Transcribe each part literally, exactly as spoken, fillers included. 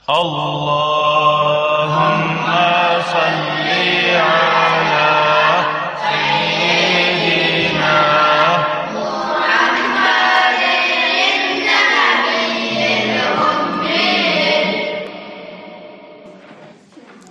اللهم صل على سيدنا محمد النبي الأمي.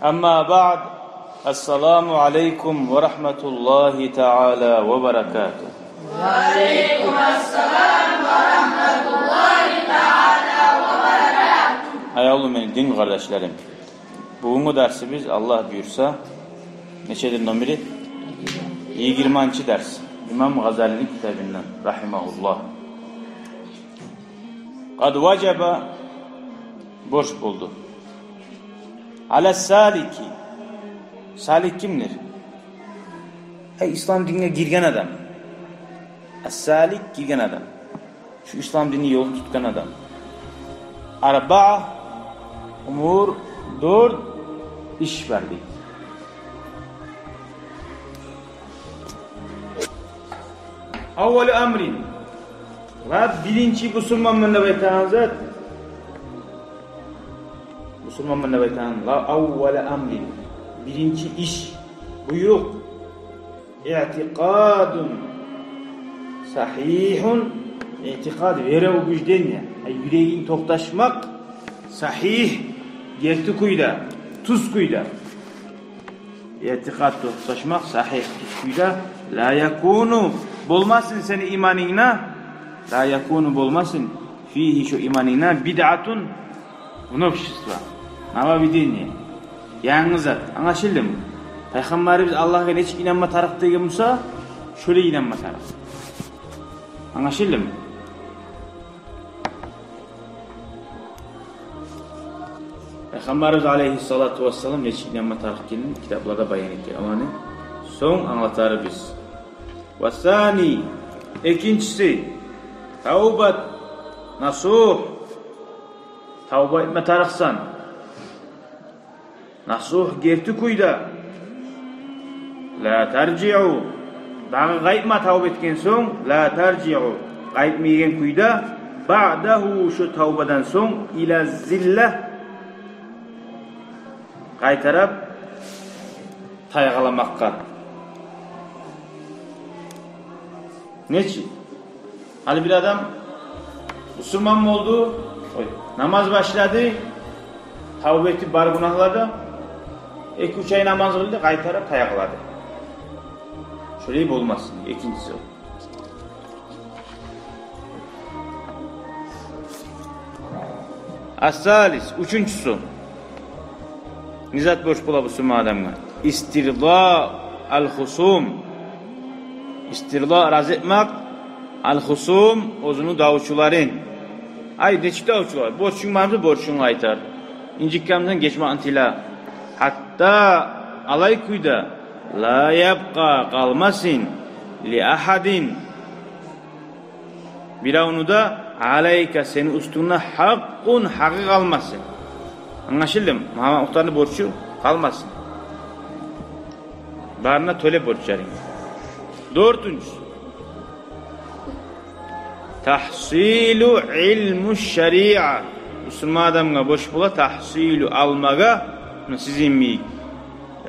أما بعد، السلام عليكم ورحمة الله تعالى وبركاته. وعليكم السلام ورحمة الله تعالى وبركاته. Аявлу мени дин къардашларым. Бугюнгю дарсыбыз, Аллагь буюрса, нечедир номери? Йигирманчы дарс. Имам Гъазалини китабындан, рахимагьуллагь. Къад важаба, борч болду. Ала салики. Салик кимдир? Эй, ислам динге гирген адам. Ас-салик — гирген адам. Шу ислам дини ёлун тутгъан адам. Арбаа умур, дёрт иш бар, дей. Аввалу амрин. Ва биринчи бусурманман деп айтагъан зат. Бусурманман деп айтагъан. Ва аввалу амрин. Биринчи иш. Буйрукъ. Иътикъадун сахихун. Иътикъад — вера, убеждение. Ай, юрегинг токъташмакъ сахих, герти кюйде, тюз кюйде. Иътикъад — токъташмакъ сахих, тюз кюйде. Ла якуну — болмасын сени иманынгда. Ла якуну — болмасын. Фигьи — шо иманынгда. Бидъатун — новшество, нововведение, янгы зат. Англашылдымы? Пайхаммарыбыз Аллагьгъа нечик инанма тарыкъ деген буса, шолай инанма тарыкъ. Англашылдымы? Пайхаммарыбыз алейгьиссалату вассалам нечик инанма тарыкъ экенин китапларда баян этген. Оланы сонг англатарбыз. Ва сани, экинчиси, таубат насугь. Тавба этме тарыкъсан насугь, герти кюйде. Ла таржиъу — дагъы къайтма тавба этген сонг. Ла таржиъу — къайтмайгъан кюйде. Баъдагьу — шо тавбадан сонг. Ила зилла — къайтарып таякъаламакъгъа. Нечик? Гьали бир адам бусурман болду, ой, намаз башлады, тавба этип бар гюнагьлардан, эки-уьч ай намаз къылды, къайтарып таякълады. Шолай болмасын, экинчиси о. Ас-салис, уьчюнчюсю. Не зат борч бола бусурман адамгъа? Истирда ал-хусум. Истирда — рази этмек, ал-хусум — оьзюню давчуларын. Ай, нечик давчулар? Борчунг бармы, борчунгну къайтар. Инжиккенмисен, гечмекни тиле. Гьатта алай кюйде, ла ябкъа — къалмасын, ли агьадин — биревню де, алайка — сени уьстюнгде, гьакъкъун — гьакъы къалмасын. Англашылдымы? Мугьаммат Мухтарны борчу къалмасын. Барына тёле борчларынгны. Дёртюнчюсю. Тагьсилу илму шариа. Бусурман адамгъа борч бола тагьсилу — алмагъа, муна сизин йимик.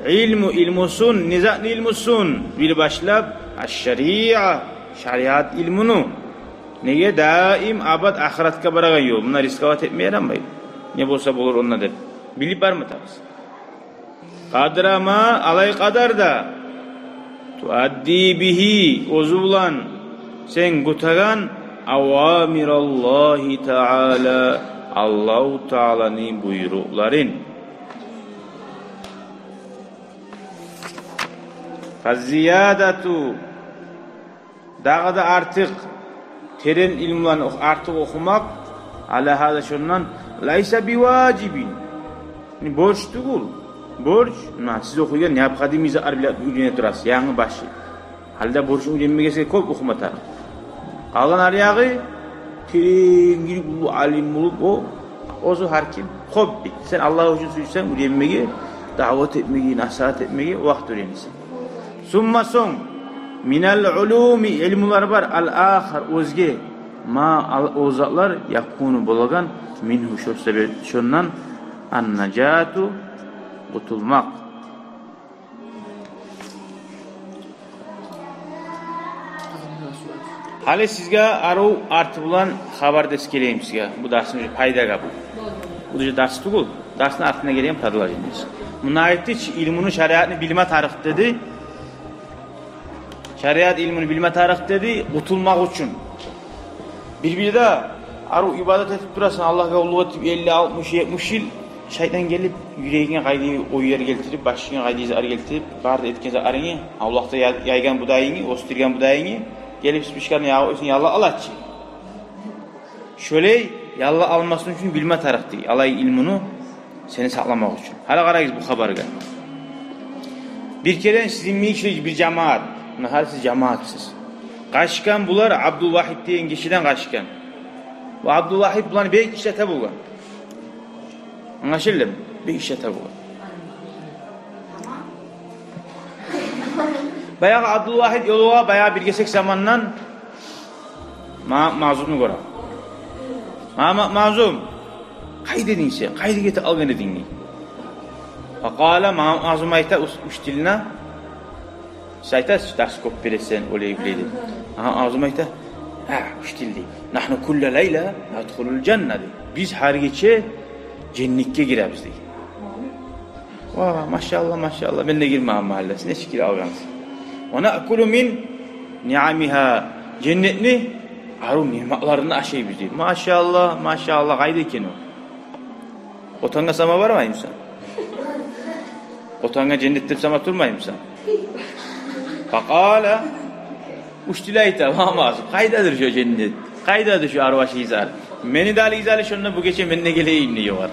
Илму, илмусун, не затны илмусун? Бир башлап, аш-шариа — шариат илмуну. Неге? Даим, абат ахыратгъа барагъан ёл. Муна рисковать этме ярамай. Не болса болур онда деп. Билип барма тарыкъсан. Къадра ма — алай къадарда. Туадди бигьи — оьзю булан сен гютеген — авамираллагьи таала — Аллагьу Тааланы буйрукъларын. Фаззиядату — дагъы да артыкъ, терен илмуланы ох-, артыкъ охумакъ, ала гьаза — шондан, лайса биважибин — борч тюгюл. Борч, муна сиз охуйгъан необходимый затлар биле уьйрене турасыз, янгы башлап. Гьали де борчну уьйренмеге сизге кёп охума тарыкъ. Къалгъан ариягъы терен гирип, уллу алим болуп, о, оьзю гьар ким хобби. Сен Аллагь учун сюйсенг уьйренмеге, даъват этмеге, насигьат этмеге, вакъти уьйренесен. Сумма — сонг, минал улуми — илмулар бар, ал-ахар — оьзге, ма — ал-, о затлар, якуну — болагъан, мингьу — шо себеп, шондан, Ан-нажату, къутулмакъ. Гьали сизге арив арты булан хабар да эсгерейим сизге. Бу дарсны пайдагъа бу. Бу да дарс тюгюл. Дарсны артына гелген продолжениеси. Муна айтды чы, илмуну, шариатны билме тарыкъ деди. Шариат илмуну билме тарыкъ деди, къутулмакъ учун. Бир-бирде арив ибадат этип турасан, Аллагьгъа къуллукъ этип, элли, алтмыш, етмиш йыл, шайтан гелип, юрегинге къайдагъы ойлар гелтирип, башынга къайдагъы затлар гелтирип, бары да этген затларынгны, авлакъда я-, яйгъан будайынгны, оьсдюрген будайынгны, гелип спичканы ягъып, оьзюнг яллап алачы. Шолай яллап алмасын учун билме тарыкъ дей, алай илмуну сени сакъламакъ учун. Гьали къарагъыз бу хабаргъа. Бир керен сизин йимик бир жамаат, муна гьали сиз жамаатсыз. Къачгъан булар, Абдулвагьид деген гишиден къачгъан. Бу Абдулвагьид буланы бек ишлете болгъан. Англашылдымы? Бек ишлете болгъан. Баягъы Абдулвагьид ёлугъа, баягъы бир гесек замандан Ма-, Магьзумну гёре. Ма-, Магьзум, къайда эдинг сен? Къайда гетип къалгъан эдинг? Факъала, Ма-, Магьзум айта, Уш-, Уштилине. Сиз айтасыз, дарс кёп бересен, олай-булай деп. Агьа, Магьзум айта, гьа, Уштили дей. Нагьну кулла лайла надхулул жанна дей. Биз гьар гече женнетге гиребиз дей. Ва, машаллагь, машаллагь, мен де гирмегенмен гьали, сиз нечик гирип алгъансыз? Ва наъкулу мин ниъамигьа, женнетни арив ниъматларын ашайбыз дей. Машаллагь, машаллагь, къайда экен о? Къотангъа сама бармаймысан? Къотангъа женнет деп сама турмаймысан? Факъала, Уштили айта, Ма-, Магьзум, къайдадыр шо женнет? Къайдадыр шо арив ашайгъан зат? Мени де алыгъыз гьали шонда, бу гече мен де гелейим дей огъар.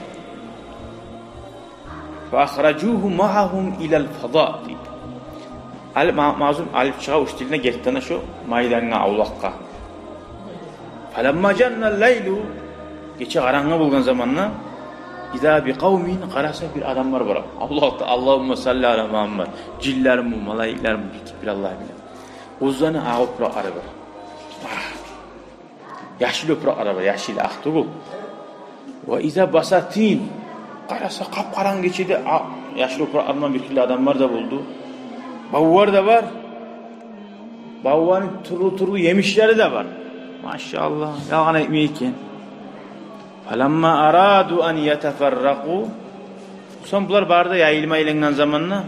Фа ахражугьу магьагьум илал фада дей. Ал-, Ма-, Магьзум алып чыгъа Уштилини, гетди ана шо майдангъа, авлакъгъа. Фаламма жанна лайлу, гече къарангы болгъан заманда, иза би къавмин, къараса бир адамлар бар. Авлакъда, Аллагьумма салли ала Мугьаммад. Жинлерми, малайиклерми, бир, бир Аллагь биле. Оьзлени акъ опуракълары бар. Агь. Яшыл опуракълары бар, яшыл, акъ тюгюл. Ва иза басатин. Къараса, къап-къарангы гечеде а-, яшыл опуракълар булан бир хыйлы адамлар да болду. Бавлар да бар. Бавланы тюрлю-тюрлю емишлери де бар. Машаллагь, ялгъан айтмай экен. Фаламма араду ан ятафарракъу. Сонг булар бары да яйылма айлангъан заманда,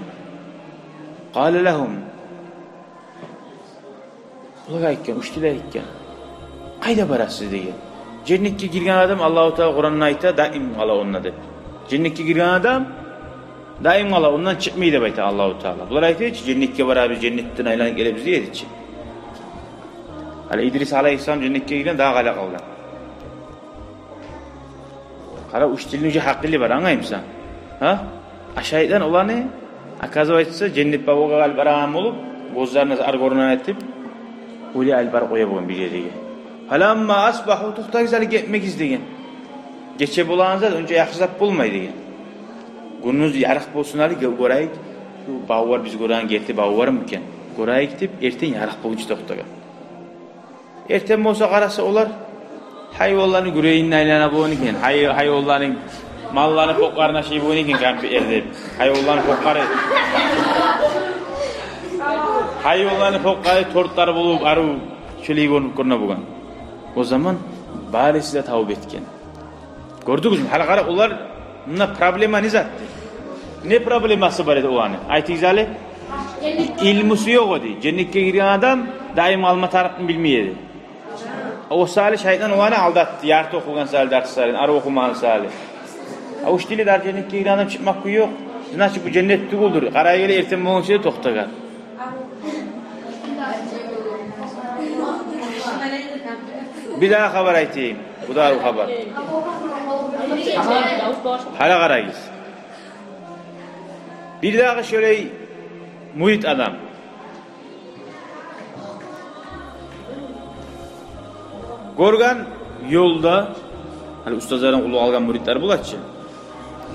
къала лагьум. Булагъа айтгъан, Уштилиге айтгъан. Къайда барасыз деген. Женнетге гирген адам, Аллагьу Таала Къуранда айта, даим къала онда деп. Женнетге гирген адам даим къала, ондан чыкъмай деп айта Аллагьу Таала. Булар айта эди чи, женнетге барабыз, женнетден айланып гелебиз дей эди чи. Гьали Идрис алайгьиссалам женнетге гирген, дагъы къайда къалгъан? Къара, Уштилини уже гьакъылы бар, англаймысан? Гьа? А шайтан оланы, оказывается, женнет бавгъа алып барагъан болуп, гёзлерине зар гёрюнеген этип, олай алып барып къоя болгъан бир ерге. Фаламма асбагьу, токътагъыз гьали, гетмегиз деген. Гече болагъан зат онча яхшы зат болмай деген. Гюнюгюз ярыкъ болсун гьали, гё-, гёрейик. Шу бавлар, биз гёреген герти бавлармы экен? Гёрейик деп, эртен ярыкъ болгъунча токътагъан. Эртен болса къараса, олар гьайванланы гюрегинде айлана болгъан экен. Гьай-, гьайванланы, малланы покъларына ашай болгъан экен, къампетлер деп. Гьайванланы покълары. Гьайванланы покълары тортлар болуп, арив шолай гёрюнюп гёрюне болгъан. О заман бариси де тавба этген. Гёрдюгюзмю? Гьали къара, олар, муна проблема не затды? Не проблемасы бар эди оланы? Айтыгъыз гьали. Илмусу ёкъ эди. Женнетге гирген адам даим къалма тарыкъны билмей эди. О саялы шайтан оланы алдатды. Ярты охугъан саялы дарсларын, арив охумагъан саялы. А Уштили дагъы, женнетге гирген адам чыкъмакъ кюй ёкъ. Значит, бу женнет тюгюлдюр. Къарай геле, эртен болгъунча токътагъан. Бир дагъы хабар айтайым. Бу да арив хабар. Гьали къарагъыз. Бир дагъы шолай мурит адам. Гёрген ёлда, гьали устазлардан къуллукъ алгъан муритлер бола чы.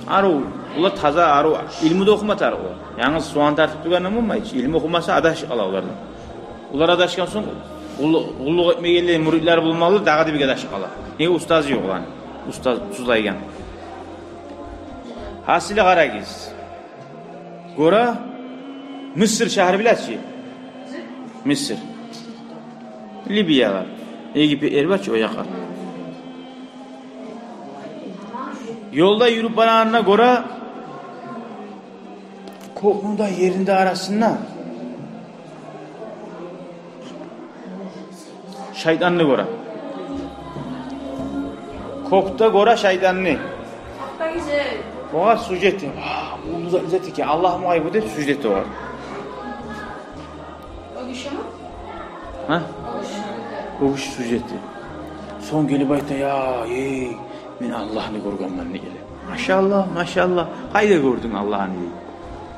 Арив, олар таза, арив, илму да охума тарыкъ олар. Янгыз суван тартып тургъандан болмай чы. Илму охумаса, адашып къала олардан. Олар адашгъан сонг, къуллукъ, къуллукъ этмегенлей муритлер болмалы, дагъы да бек адашып къала. Неге? Устаз ёкъ оланы. Устаз тюзлейген. Гьасили, къарагъыз. Гёре, Мисир шагьар билесиз чи? Мисир. Ливиягъа. Египетлер бар чы о якъгъа. Ёлда юрюп барагъанда гёре, кёкню де, ерни де арасында шайтанны гёре. Кёкде гёре шайтанны. Огъар сужда эте. Вагь, уллу зат, зат экен, Аллагь мугъай бу деп сужда эте огъар. О гишими? Гьа? О гиши. О гиши сужда эте. Сонг гелип айта: «Я, эй, мен Аллагьны гёргенмен», — дей. «Машаллагь, машаллагь. Къайда гёрдюнг Аллагьны?» — дей.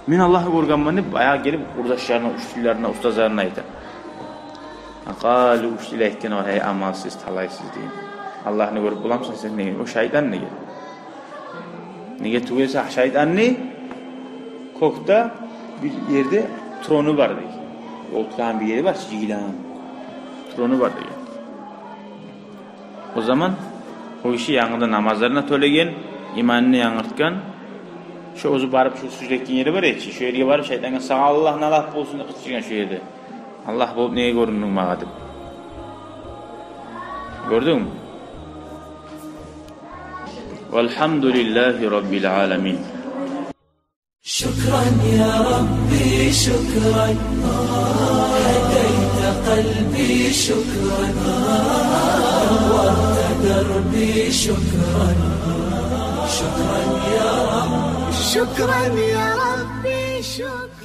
«Мен Аллагьны гёргенмен», — деп, баягъы гелип къурдашларына, учителлерине, устазларына айта. Къалу, учитель айтгъан огъар: «Гьей, амалсыз, талайсыз, — деген. — Аллагьны гёрюп боламысан сен?» — деген. «О шайтан», — деген. «Неге тюгюл эсе, шайтанны кёкде бир ерде трону бар, — деген. — Олтурагъан бир ери бар, жыйылгъан трону бар», — деген. О заман о гиши янгыдан намазларын тёлеген, иманын янгыртгъан. Шо оьзю барып, шо сужда этген ери бар эди чи, шо ерге барып, шайтангъа: «Сагъа Аллагь налат болсун», — деп къычыргъан шо ерде. «Аллагь болуп неге гёрюндюнг магъа?» — деп. Гёрдюнгмю? Валгьамдулиллагьи раббил аламин. شكرا يا ربي، شكرا. هديت قلبي، شكرا. نورت دربي، شكرا. شكرا يا رب. شكرا يا ربي، شكرا.